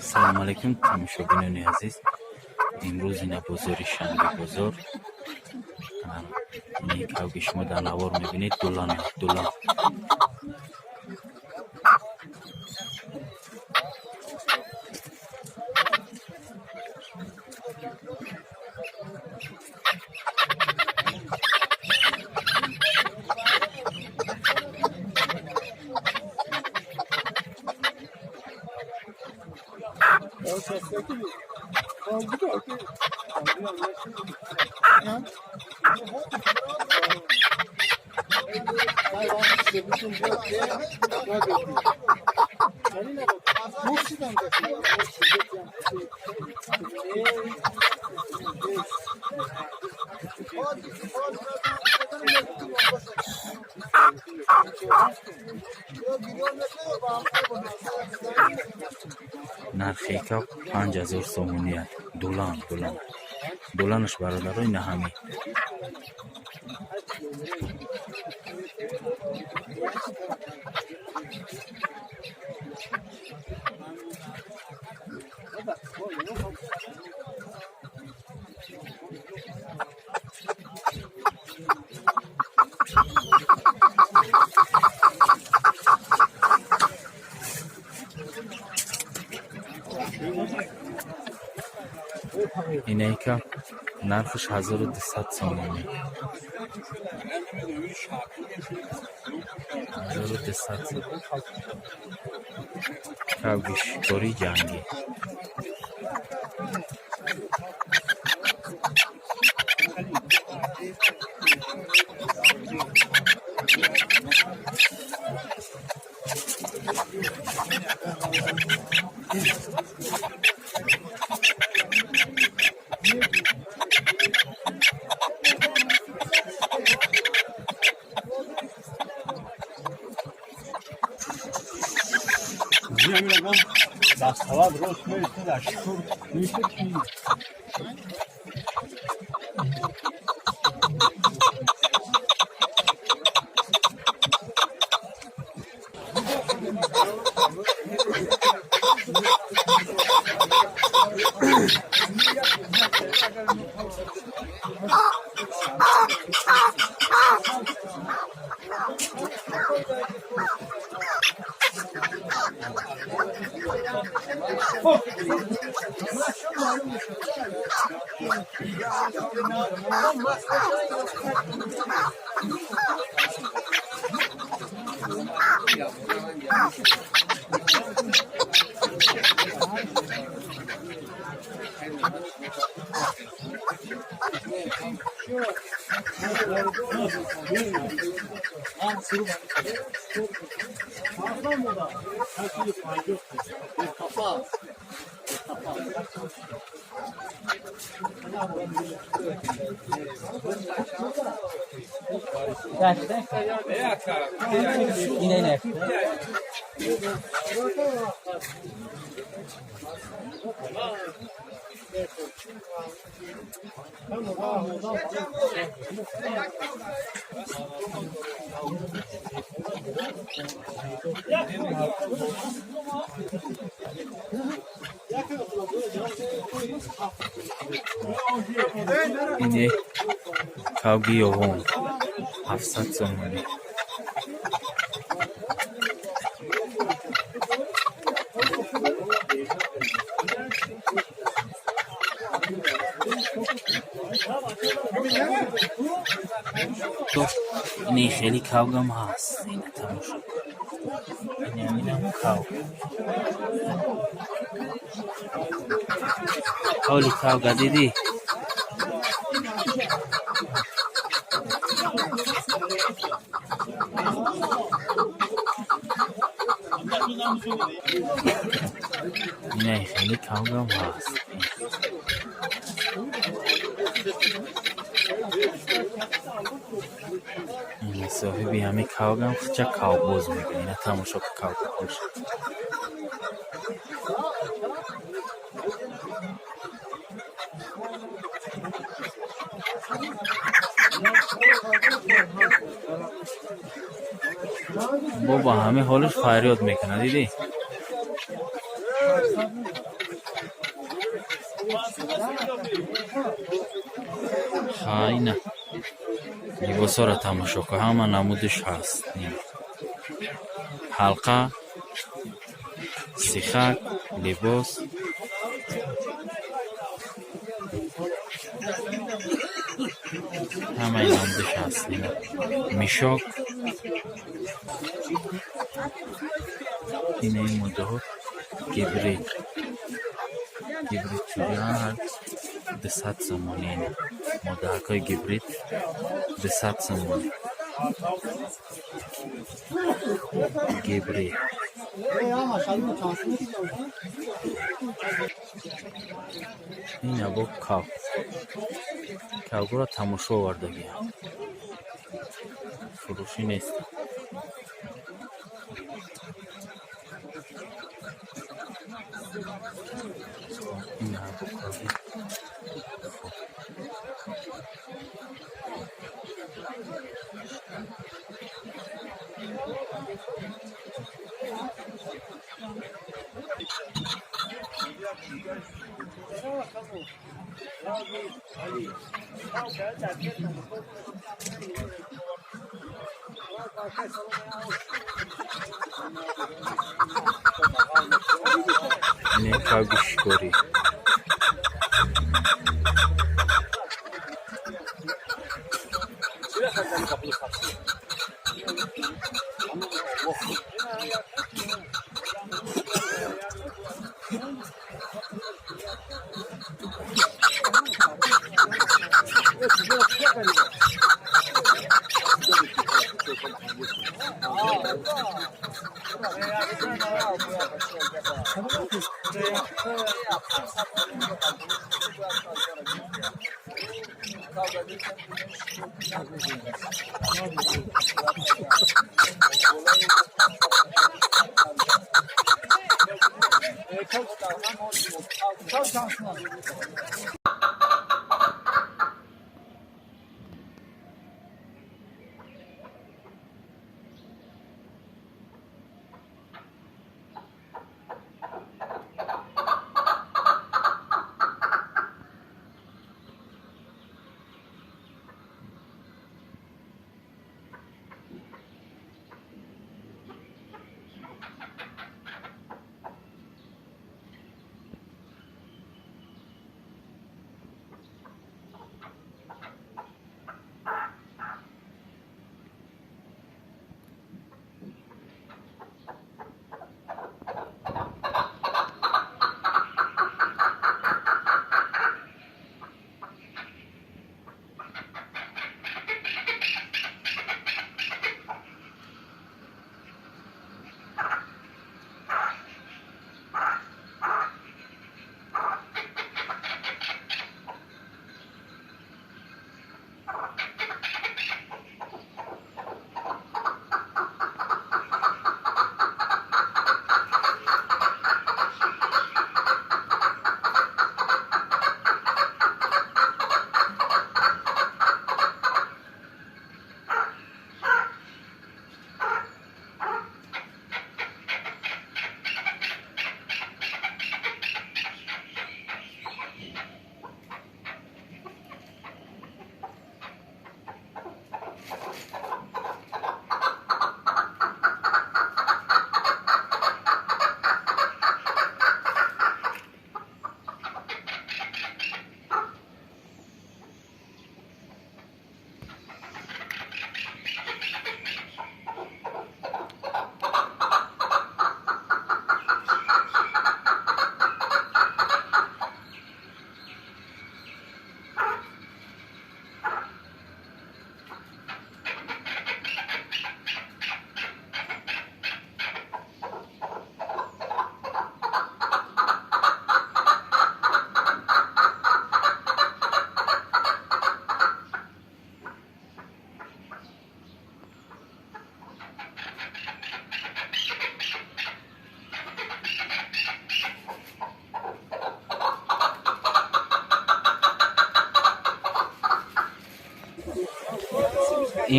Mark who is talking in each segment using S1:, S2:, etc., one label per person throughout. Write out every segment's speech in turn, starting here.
S1: Салому алайкум, тамошобинони азиз. Имрӯз ина бозори Шанбе бозор. Ини кавги шумо дар навор мебинед, дулан, дулан. Нархи кав 5000 сомонӣ аст. Дулан, дулан. Дуланаш, бародаро, ина ҳамин. Инаи кав нархаш 1200 сомонӣ. 1200 сомонӣ. Кавги шикори ҷангӣ.
S2: Дастоват рост меистад, шукр мешуд ки.
S1: Ине кавги ёвон 700 сомонӣ. Ини хеле кавгам ҳаст. Ина тамошо. Инам кав. Ҳоли кавга дидӣ? Инаи хеле кавгам ҳаст. Ини соҳиби ҳамин кавгам худша кавбоз мегӯяд. Ина тамошо ки кавгаҳош. Бо ба ҳамин ҳолаш фарёд мекунад, дидӣ? Ха, ина либосҳоро тамошо кун, ҳама намудиш ҳаст. Ҳалқа, сихак, либос. Ҳамаи намудиш ҳаст. Мешок. Ина ин моддаҳо гибрид. Гибрид шуда 200 сомонӣ. Моддаҳакҳои гибрид 200 сомонӣ. Гибрид. Ина бо кав. Кавгоро тамошо овардагиам. Фурӯшӣ нест. Ина бо кави. Ина кавги шикорӣ.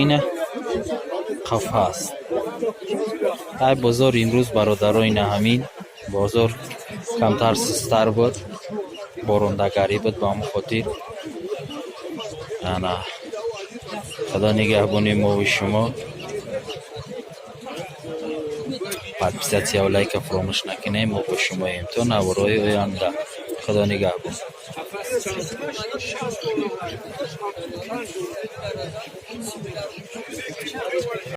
S1: Ин қафас. Ай, бозор имрӯз, бародаро, ина ҳамин бозор. Камтар систар буд, борондагарӣ буд, ба ҳамон хотир. Ана, Худо нигаҳбони мову шумо. Подписаться ва лайка фуромӯш накунем. Мо бо шумоем то наворҳои оянда. Худо нигаҳбон.